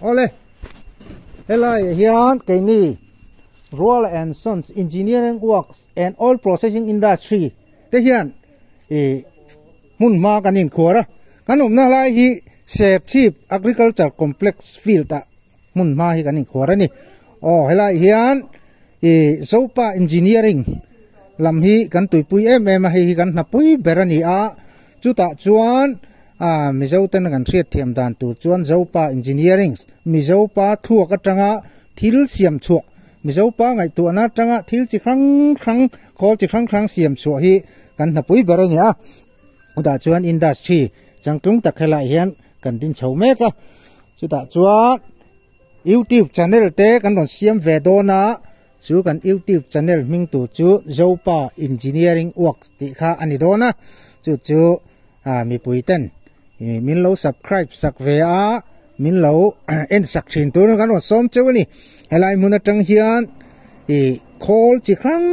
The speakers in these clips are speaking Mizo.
Awle, helaiah hian keini Ruala and Sons Engineering Works and Oil Processing Industry te hian ih hmun hma kan inkhuar a, kan awmna lai hi Serchhip Agriculture Complex field ah hmun hma hi kan inkhuar a ni. Aw helaiah hian ih Zopa Engineering lam hi kan tuipui em em a, hei hi kan hnapui ber a ni a, chutah chuan A Mizo ten kan hriat thiam dan tur chuan Zopa Engineering, Mizopa thluak atanga thil siam chhuah, Mizopa ngaihtuahna atanga thil chi hrang hrang, khawl chi hrang hrang siam chhuah hi kan hnapui ber a ni a. Chutah chuan industry changtlung tak helaiah hian kan din chho mek a. Chutah chuan YouTube channel te kan rawn siam ve dawn a, chu kan YouTube channel hming tur chu Zopa Engineering Works tih kha a ni dawn a, chu chu a mipui ten min lo subscribe sak ve a, min lo en sak thin tur kan rawn sawm cheu a ni. Helai hmun atang hian ih khawl chi hrang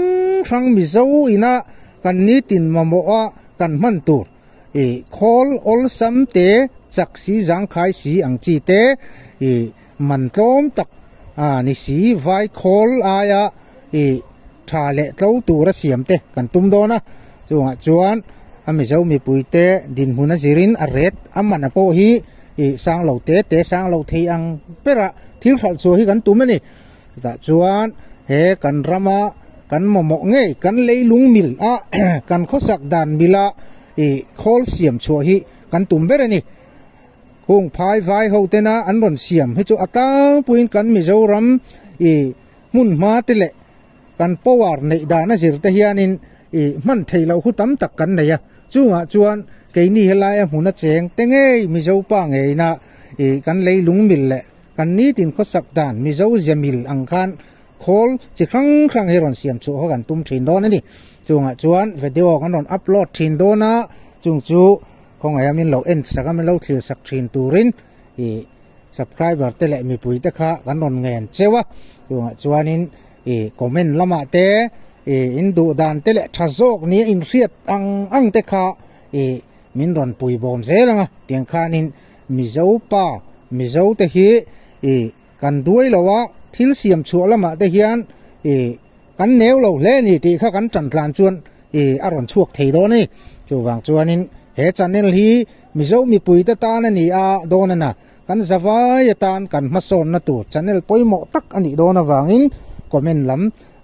hrang Mizo ina kan nitin mamawh a kan hman tur ih khawl awlsam te chak si zangkhai si ang chi te ih man tlawm tak a ni si vai khawl aia ih tha leh tlo tura siam te kan tum dawn a chungah chuan a mizo mipui te dinhmun a zirin a ret a man a pawh hi ih sang lo te te sang lo thei ang bera thil hralh chhuah hi kan tum a ni chutah chuan he kan rama kan mamawh ngei kan leilung mil a kan khawsak dan mila ih khawl siam chhuah hi kan tum ber a ni. Kung phai vai ho tena an rawn siam hi chu a tlangpuiin kan Mizoram ih hmun hma te leh kan power neih dan a zir te hianin ih hman theih loh hu tam tak kan nei a, chungah chuan keini helaia hmuna cheng te ngei Mizo pa ngeina ih kan leilung mil leh kan nitin khawsak dan Mizo zia mil ang khan khawl chi hrang hrang hi rawn siam chhuah kha kan tum thin dawn a ni. Chungah chuan video kan rawn upload thin dawn a, chung chu. Khawngaih a min lo en sak a min lo thlir sak thin turin ih subscriber te leh mipui te kha kan rawn ngen cheu a chungah chuanin ih comment lamah te ih in duh dan te leh tha zawk nia in hriat ang ang te kha ih min rawn pui bawm zel ang a tiang khanin Mizo pa Mizo te hi ih kan duai lo a thil siam chhuah lamah te hian ih kan neu lo hle a ni tih kha kan tan tlan chuan ih a rawn chhuak thei dawn a ni. Chuvang chuanin he channel hi Mizo mipuite tan a ni a dawn a na, kan zavai atan kan hmasawnna tur channel pawimawh tak a nih dawn avangin comment lam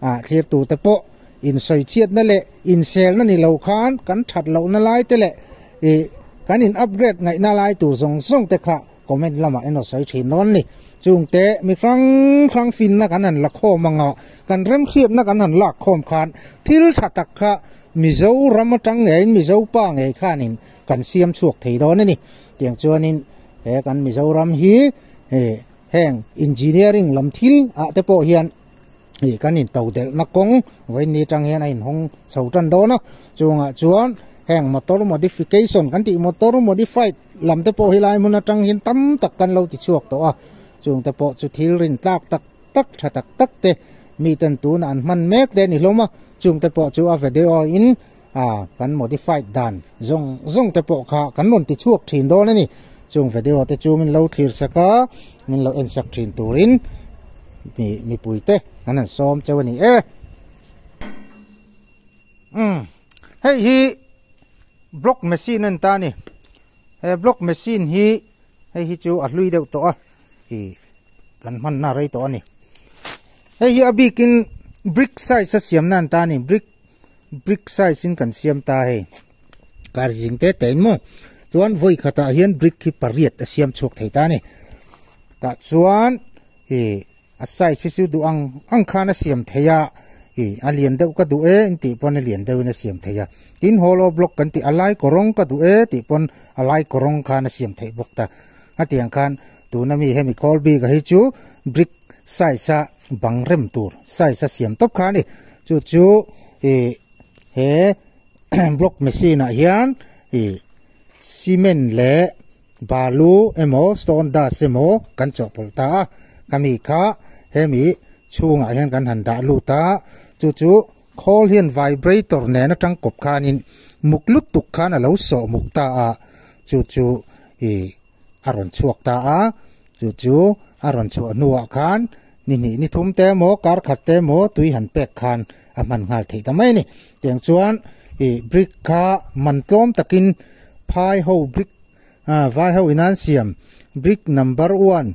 ah thlirtute pawh insawichhiatna leh inselna ni lo khan kan that lohna lai te leh ih kan in upgrade ngaihna lai tur zawng zawng te kha Comment lamah en aw sawi thin dawn ni. Chungte mi hrang hrang finna kan han la khawm anga kan remhriatna kan han lak khawm khan thil tha tak kha Mizoram atang ngeiin Mizo pa ngei khanin kan siam chhuak thei dawn a ni. Tiang chuanin he kan Mizoram hi heng engineering lam thil ah te pawh hian ih kan in to delhna kawng vawiin atang hian a inhawng chho tan dawn a chungah chuan heng motor modification kan tih motor modified lam te pawh helai hmun atang hian tam tak kan lo ti chhuak tawh a chung te pawh chu thil rin tlak tak tak tha tak tak te mi ten tunah an hman mek te a ni hlawm a chung te pawh chu a video in ah kan modified dan zawng zawng te pawh kha kan rawn ti chhuak thin dawn a ni chung video te chu min lo thlir sak a min lo en sak thin turin mi mipui te an han sawm cheu a ni e umm hei hi block machine a ni ta a ni he block machine hi hei hi chu a hlui deuh tawh a ih kan hmanna rei tawh a ni hei hi a bikin brick size a siamna a ni ta a ni brick. Brick size in kan siam ta hei kar zing te te in maw chuan vawi khatah hian brick hi pariat a siam chhuak thei ta a ni tah chuan ih a size hi chu duh ang ang khan a siam thei a ih a lian deuh ka duh e in tih pawn a lian deuhin a siam thei a tin hollow block kan tih a lai kawrawng ka duh e tih pawn a lai kawrawng khan a siam theih bawk ta hetiang khan tuna mi hemi khawl bik a hi chu brick size a bang rem tur size a siam tawp kha a ni chu chu ih he block machine ah hian ih cement leh balu emaw stone dust emaw kan chawhpawlh ta a khami kha hemi chhungah hian kan han dah lut a chu chu khawl hian vibrator nen atang kawp khanin muk lutuk khan a lo sawh muk ta a chu chu ih a rawn chhuak ta a chu chu. a rawn chhuah hnuah khan ni hnih ni thum te emaw kar khat te emaw tui han pek khan a hman nghal theih ta mai a ni. Tiang chuan ih brick kha man tlawm takin phai ho brick ah vai ho in an siam brick number one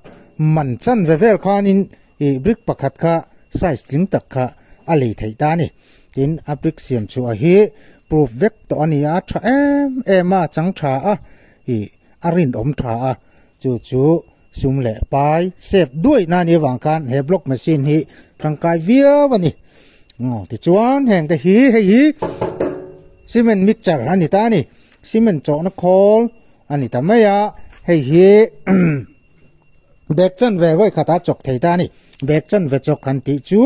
man chan ve vel khanin ih brick pakhat kha size tling tak kha a lei theih ta a ni. Tin a brick siam chhuah hi proof vek tawh a ni a, a tha em em a, a chang tha a ih a rinawm tha a chu chu sum leh pai save duai na ni avang khan he block machine hi tangkai viau a ni. Aw tichuan heng te hi hei hi cement mixture a ni ta a ni cement chawhna khawl a ni ta mai a hei hi bag chanve vawi khatah chawk thei ta a ni bag chanve chawk han tih chu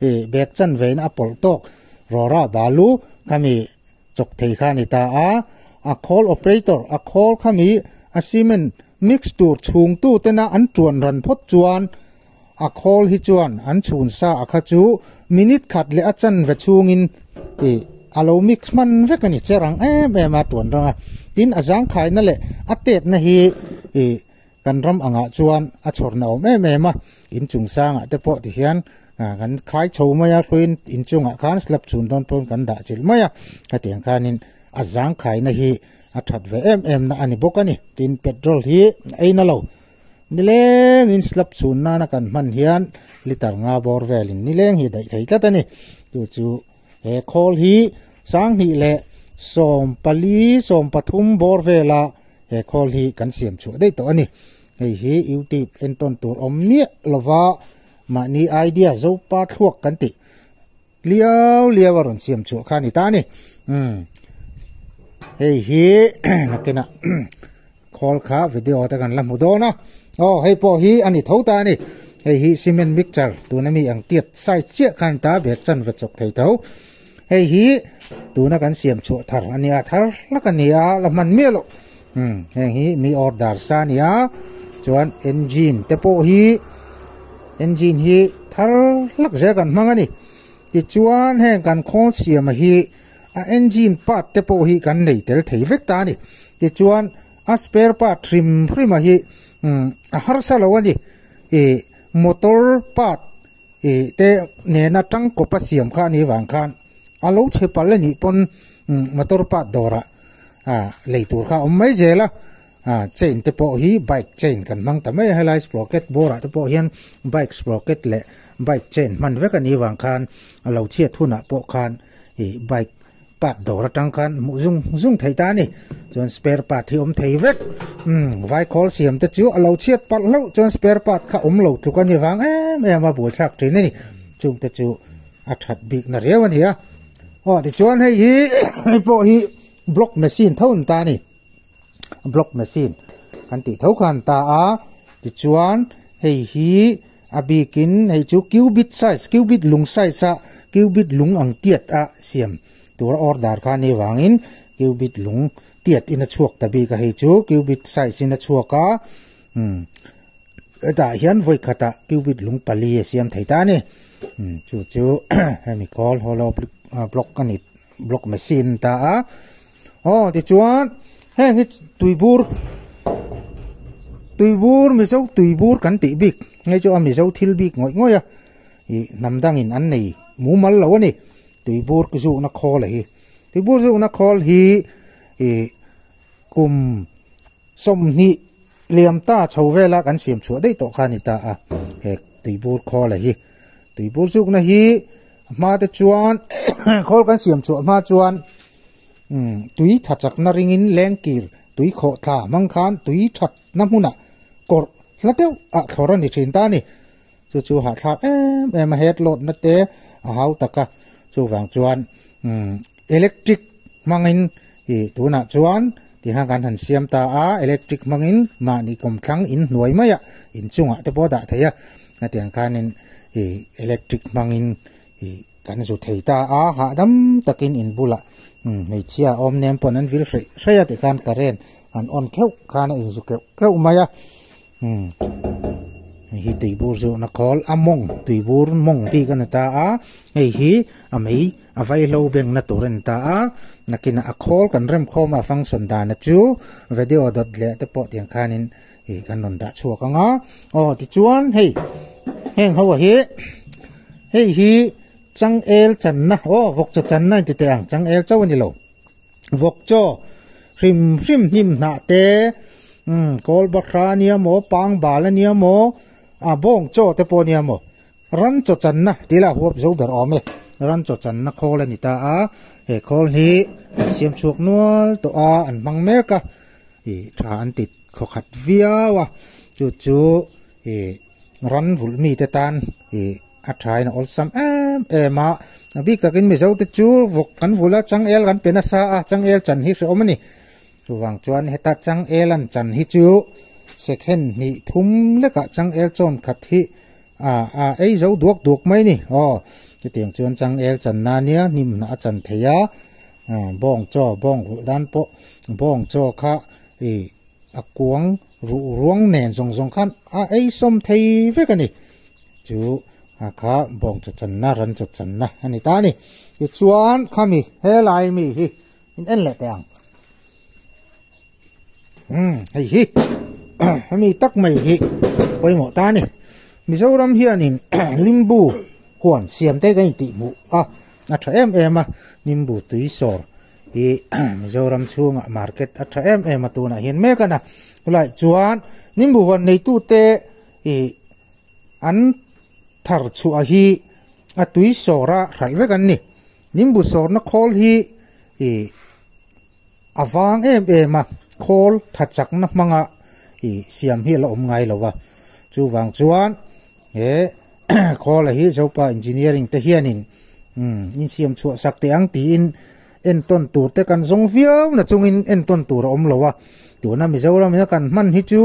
ih bag chanve in a pawlh tawk rawra balu khami chawk thei kha a ni ta a, a khawl operator a khawl khami a cement mix tur chhung tu tena an tuan ran phawt chuan a khawl hi chuan an chhun sa a kha chu minute khat leh a chanve chhungin ih a lo mix hman vek a ni che rang em em a tuan rang a tin a zangkhaina leh a tetna hi ih Kan ram angah chuan a chhawrna awm em em a, inchung sangah te pawh tihian kan khai chho mai a, hruiin inchungah khan slab chhun dawn pawn kan dah chilh mai a, hetiang khanin a zangkhaina hi a that ve em em na a ni bawk a ni. Tin, petrol hi ei na lo, nilengin slab chhun nana kan hman hian litre nga bawr velin nileng hi daih thei tlat a ni. Chu chu he khawl hi sanghnih leh 14 13 bawr vela He khawl hi kan siam chhuah daih tawh a ni. Hei hi YouTube entawn tur awm miah lova mahni idea zopa thluak kan tih liau liau a rawn siam chhuah kha a ni ta a ni. Umm hei hi nakinah khawl kha video te kan la hmu dawn a. Aw hei pawh hi a ni tho ta a ni. Hei hi cement mixture tuna mi ang tiat size chiah khan ta bag chanve chawk thei tho. Hei hi tuna kan siam chhuah thar a nia thar hlak a nia la hman miah loh umm heng hi mi order sa a nia chuan engine te pawh hi engine hi thar hlak zel kan hmang a ni tichuan heng kan khawl siam a hi a engine part te pawh hi kan nei tel thei vek ta a ni tichuan a spare part hrim hrim a hi umm a harsa lo a ni ih motor part. Ih te nena tangkawp a siam kha a nih vang khan a lo chhe palh a nih pawn motor part dawrah ah lei tur kha a awm mai zel a, ah chain te pawh hi bike chain kan hmang ta mai a helai sprocket bawrah te pawh hian bike sprocket leh bike chain hman vek a nih vang khan a lo chhiat hunah pawh khan ih bike part dawr atang khan hmuh zung zung thei ta a ni chuan spare part hi awm thei vek umm vai khawl siam te chu a lo chhiat palh hlauh chuan spare part kha awm lo tluk a ni vang em em a buaithlak thin a ni chung te chu a that bik na riau a ni a aw tichuan hei hi hei pawh hi block machine tho an ta a ni block machine kan tih tho khan ta a tichuan hei hi A bikin hei chu cubit size, cubit lung size a cubit lung ang tiat a siam tur a order kha a nih vangin cubit lung tiat in a chhuak ta bik a hei chu cubit size in a chhuak a umm hetah hian vawi khatah cubit lung pali a siam thei ta a ni umm chu chu hemi khawl hollow block a ni block machine ta a aw tichuan heng hi tuibur tuibur mizo tuibur kan tih bik hei chu a mizo thil bik ngawih ngawih a ih hnam dangin an nei mumal lo a ni tuibur zukna khawl a hi tuibur zukna khawl hi ih kum 20 liam ta chho vela kan siam chhuah daih tawh kha a ni ta a he tuibur khawl a hi tuibur zukna hi a hma te chuan khawl kan siam chhuah hma chuan umm tui tha chakna ringin lengkir tui khawh thla hmang khan tui thatna hmunah kawrh hla deuh ah thlawr a ni thin ta a ni chu chu hahthlak em em a head load na te a hau tak a chuvang chuan umm electric hmangin ih tunah chuan tihian kan han siam ta a electric hmangin mahni kawmthlang inhnuai maiah inchungah te pawh a dah thei a hetiang khanin ih electric hmangin ih kan zu thei ta a hahdam takin in bulah hmeichhia awm nem pawn an vil hreih hreih a tikhan current an on kheuh khan a inzu keuh keuh mai a umm. Hei hi tuibur zuhna khawl a mawng tuibur mawng bik a ni ta a hei hi a mei a vaihlo bengna tur a ni ta a nakinah a khawl kan rem khawm a function dana chu video dawt leh te pawh tiang khanin ih kan rawn dah chhuak ang a aw tichuan hei heng ho hi hei hi changel channa aw vawkchaw channa a inti teh ang changel chauh a ni lo. Vawk chaw hrim hrim hnim hnah te umm kawl bahra a nia maw pangbal a nia maw ah bawng chaw te pawh a nia maw ran chaw channa tih lah huap zo ber awm e ran chaw channa khawl a ni ta a he khawl hi an siam chhuak nual tawh a an hmang mek a ih tha an ti khawkhat viau a chu chu ih ran vulh mite tan ih. A thain a awlsam em em a, a bik takin Mizo te chu vawk kan vul a, changel kan pe nasa a, changel chan hi hrehawm a ni. Chuvang chuan heta changel an chan hi chu second hnih thum lekah changel chawn khat hi a a ei zo duak duak mai a ni. Aw, chutiang chuan changel chan na nia hnim hnah a chan thei a, bawng chaw bawng vulh dan pawh bawng chaw kha ih a kuang ruh ruang nen zawng zawng khan a ei sawm thei vek a ni. Chu a kha bawng chaw channa ran chaw channa a ni ta a ni. Tichuan khami helai mi hi in en leh teh ang. Umm hei hi hemi tak mai hi pawimawh ta a ni. Mizoram hianin limbu huan siam te kan intih hmuh a a tha em em a nimbu tui sawr hi Mizoram chhungah market a tha em em a tunah hian mek a na. Chulaiah chuan nimbu huan neitute ih An thar chhuah hi a tui sawra hralh vek an ni. Nimbu sawrna khawl hi ih a vang em em a, khawl tha chakna hmanga ih siam hi a la awm ngai lo a. Chuvang chuan he khawla hi Zopa Engineering te hianin umm insiam chhuah sak teh ang tiin entawn tur te kan zawng viau na chungin entawn tur a awm lo a. Tuna Mizoram ina kan hman hi chu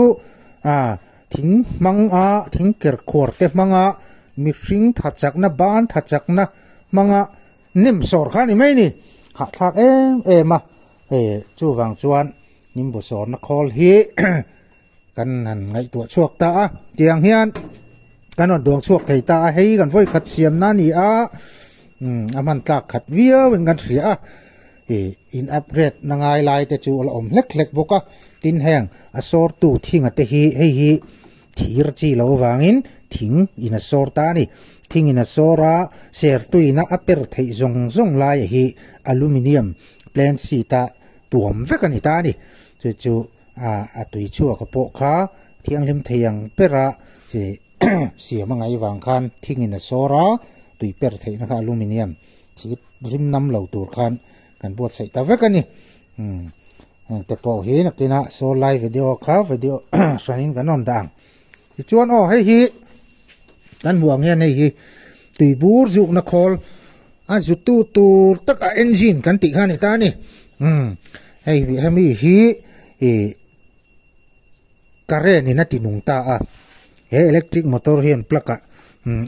ah Thing hmanga thing ker khuar te hmanga mihring tha chakna ban tha chakna hmanga nem sawr kha a ni mai a ni. Hahthlak em em a, hei chuvang chuan nimbu sawrna khawl hi kan han ngaihtuah chhuak ta a, tiang hian kan rawn duang chhuak thei ta a, hei kan vawi khat siamna a ni a, umm a hman tlak khat viau in kan hria a. Ih in upgrade na ngai lai te chu a la awm hlek hlek bawk a, tin heng a sawr tu thinga te hi hei hi thir chi lo avangin thing in a sawr ta a ni, thing in a sawr a ser tuina a per theih zawng zawng lai hi aluminium plan sheet a tuam vek a ni ta a ni, chu chu a tui chhuak a pawh kha thianghlim thei ang bera ih siam a ngaih vang khan thing in a sawr a tui per theihna kha aluminium. Thil rim nam lo tur khan kan buatsaih ta vek a ni. Umm heng te pawh hi nakinah saw lai video kha video hranin kan rawn dah ang. Tichuan aw hei hi kan hmuh ang hian hei hi tui bur zukna khawl a zutu tur tak a engine kan tih kha a ni ta a ni. Umm hei hemi hi ih current in a ti nung ta a he electric motor hian plug ah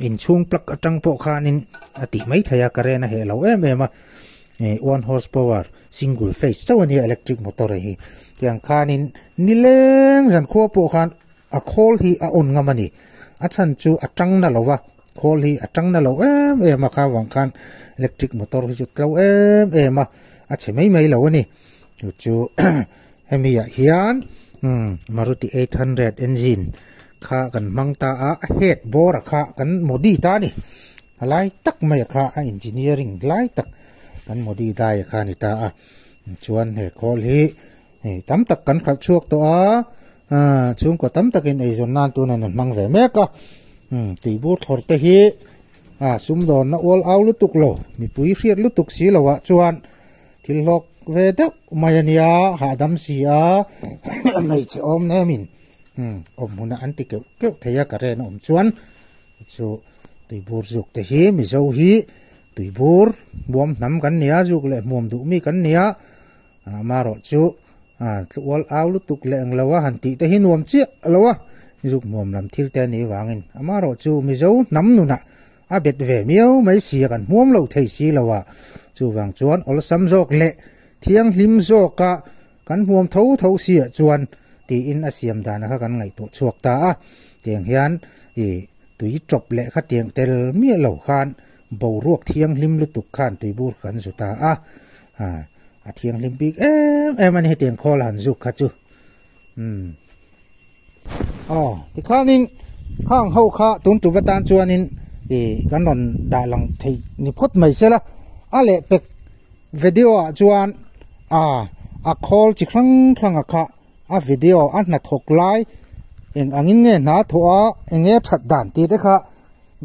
inchhung plug atang pawh khanin a tih mai thei a current a heh lo em em a ih one horse power single phase chauh a nia electric motor hi tiang khanin nileng zan khua pawh khan a khawl hi a on ngam a ni a chhan chu a tang na lo va khawl hi a tang na lo em em a kha vang khan electric motor hi chu tlo em em a a chhe mai mai lo a ni chu chu. Hemi ah hian Maruti 800 engine kha kan hmang ta a, a head bawr a kha kan modi ta a ni. A lai tak mai a kha a engineering lai tak kan modi dai a kha a ni ta a. Chuan he khawl hi hei tam tak kan khalh chhuak tawh a, chhungkaw tam takin eizawn nan tunin an hmang ve mek a. Tuibur thlawr te hi sumdawnna ual au lutuk lo, mipui hriat lutuk si lo ah chuan Thil hlawk ve deuh mai a nia, hahdam si a, hmeichhe awm nemin awm hunah an ti keuh keuh thei a, current a awm chuan chu tuibur zuk te hi Mizo hi tuibur hmuam hnam kan nia, zuk leh hmuam duh mi kan nia, amaherawh chu tlual au lutuk leh englo a han tih te hi nuam chiah lo a, zuk hmuam lam thil te a nih vangin amaherawh chu Mizo hnam nunah A bet ve miau mai si a, kan hmuam lo thei si lo a, chuvang chuan awlsam zawk leh thianghlim zawka kan hmuam tho tho si ah chuan tiin a siam dan kha kan ngaihtuah chhuak ta a. Tiang hian ih tui tawp leh kha tiang tel miah lo khan boruak thianghlim lutuk khan tuibur kan zu ta a. A thianghlim bik em em a ni hetiang khawl han zuk kha chu. Umm. Aw tikhanin khang ho kha tun tum atan chuanin ih kan rawn dah lang thei ni phawt mai sela a lehpek video ah chuan ah a khawl chi hrang hrang a kha a video a hnathawk lai eng angin nge hna thawh a eng nge that dan tih te kha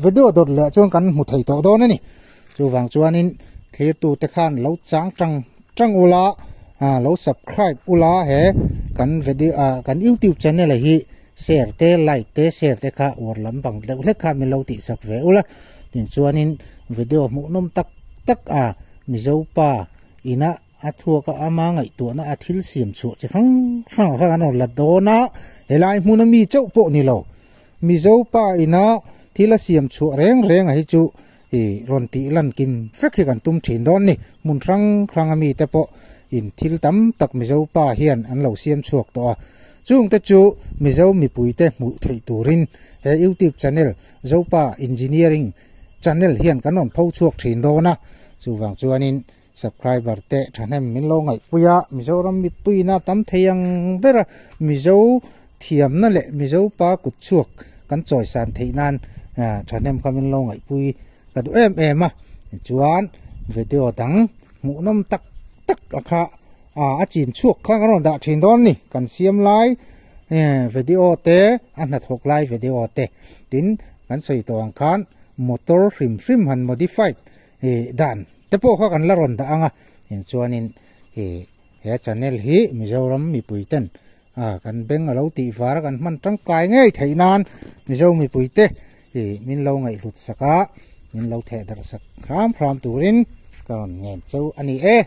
video dawt leh chuan kan hmu thei tawh dawn a ni chuvang chuanin thirtu te khan lo chang tang tang ula ah lo subscribe ula he kan video ah kan youtube channel a hi share te like te share te kha uar lampang deuh hlek kha min lo tih sak ve ula tin chuanin video hmuh nawm tak tak a mizo pa ina a thuak a ama ngaihtuahna a thil siam chhuah chi hrang hrang ah kha kan rawn la dawn a helai hmuna mi chauh pawh ni lo mizo pa ina thil a siam chhuah reng reng a hi chu ih rawn tih lan kim vek hi kan tum thin dawn ni hmun hrang hrang a mite pawh in thil tam tak mizo pa hian an lo siam chhuak tawh a chung te chu mizo mipui te hmuh theih turin he youtube channel zopa engineering channel hian kan rawn pho chhuak thin dawn a chuvang chuanin Subscriber te thahnem min lo ngaihpui a, Mizoram mipuina tam thei ang ber a, Mizo thiamna leh Mizo pa kut chhuak kan chawisan theih nan thahnem kha min lo ngaihpui ka duh em em a, tichuan video dang hmuhnawm tak tak a kha a chin chhuak kha kan rawn dah thin dawn a ni, kan siam lai video te a hnathawk lai video te tin kan sawi tawh ang khan motor hrim hrim han modified dan. Te pawh kha kan la rawn dah ang a, eng chuanin ih he channel hi Mizoram mipui ten ah kan beng a lo tih var a kan hman tangkai ngei theih nan Mizo mipui te ih min lo ngaihhlut sak a, min lo theh darh sak hram hram turin ka rawn ngen cheu a ni e.